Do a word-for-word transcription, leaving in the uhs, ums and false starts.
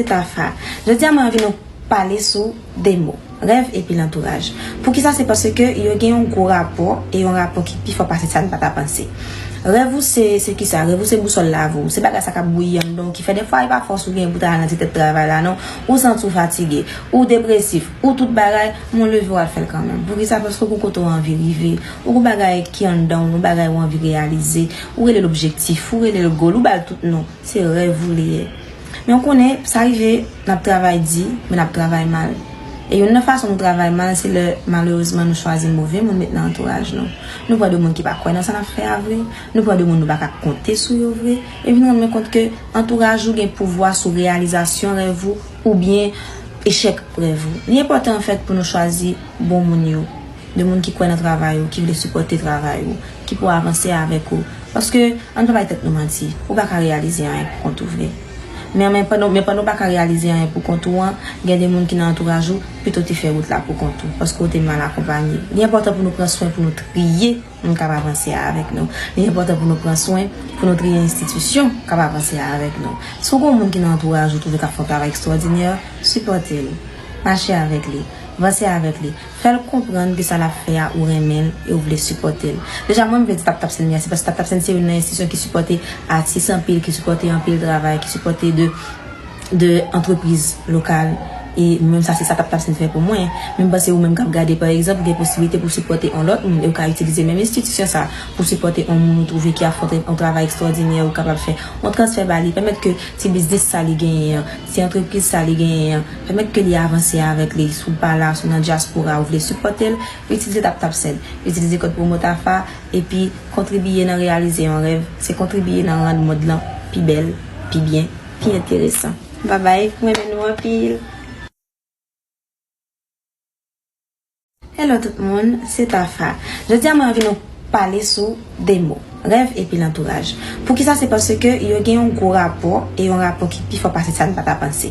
Se Tafa. Jodi a mwen anvi nou pale sou de mo, rèv epi lantouraj. Poukisa? Se paske yo gen yon gwo rapò, e yon rapò ki pi fò pase sa n pa ta panse. Rèv ou se, se kisa? Rèv ou se bousòl lavi w. Se bagay sa k ap bouyi anndan w ki fè defwa e pa fòs ou gen pou ta al nan ti tèt travay la non. Ou santi w fatige, ou depresif, ou tout bagay, men w leve w al fè l kanmenm. Poukisa? Paske ou gon kote w anvi rive. Ou gon bagay ki anndan w, yon bagay ou anvi reyalize. Ou rele l objektif, ou rele l goal, ou ba l tout non. Se rèv ou li ye. Men w konnen, sa rive, n ap travay di, men n ap travay mal. E youn nan fason nou travay mal, se lè, malerezman, nou chwazi move moun met nan antouraj nou. Nou pran de moun ki pa kwè nan sa n ap fè a vre. Nou pran de moun nou pa ka konte sou yo vre. E vin rann mwen kont ke antouraj ou gen pouvwa sou reyalizasyon rèv ou oubyen echèk rèv ou. Li enpòtan, anfèt, pou nou chwazi bon moun yo. De moun ki kwè nan travay ou, ki vle sipòte travay ou, ki pou avanse avèk ou. Paske, ann pa bay tèt nou manti, ou pa ka reyalize anyen pou kont ou vre. Men, men pandan, men pandan w pa ka reyalize anyen pou kont ou an, gen de moun ki nan antouraj ou, pito w te fè wout la pou kont ou, paske w te mal akonpaye. Li enpòtan pou nou pran swen, pou nou triye moun k ap avanse avèk nou. Li enpòtan pou nou pran swen, pou nou triye enstitisyon k ap avanse avèk nou. Si w gen yon moun ki nan antouraj ou, twouve k ap fè yon travay ekstwòdinè, sipòte l. Mache avèk li. Vanse avèk li. Fè l konprann ke sa l ap fè a, ou renmen l e ou vle sipòte l. Deja, mwen, m vle di Tap Tap Send mèsi, paske Tap Tap Send se youn nan enstitisyon ki sipòte atis anpil, ki sipòte anpil travay, ki sipòte de, de antrepriz lokal. E mwen menm, sa se sa Tap Tap Send fè pou mwen. Men m panse ou menm k ap gade, pa egzanp, ou gen posiblite pou sipòte yon lòt moun, e ou ka itilize menm enstitisyon sa pou sipòte yon moun ou twouve ki ap fè yon tra-, yon travay ekstwòdinè, ou kapab fè yon transfè ba li, pèmèt ke ti biznis sa li genyen an, ti antrepriz sa li genyen an, pèmèt ke li avanse avèk li. Si w pa la, si w nan dyaspora, ou vle sipòte l, itilize Tap Tap Send, itilize kòd pwomo Tafa, epi kontribiye nan reyalize yon rèv, se kontribiye nan rann mond lan pi bèl, pi byen, pi enteresan. Babay, mwen renmen nou anpil. Hello tout moun, se Tafa. Jodi a mwen anvi nou pale sou de mo, rèv epi lantouraj. Poukisa? Se paske yo gen yon gwo rapò, e yon rapò ki pi fò pase sa n pa ta panse.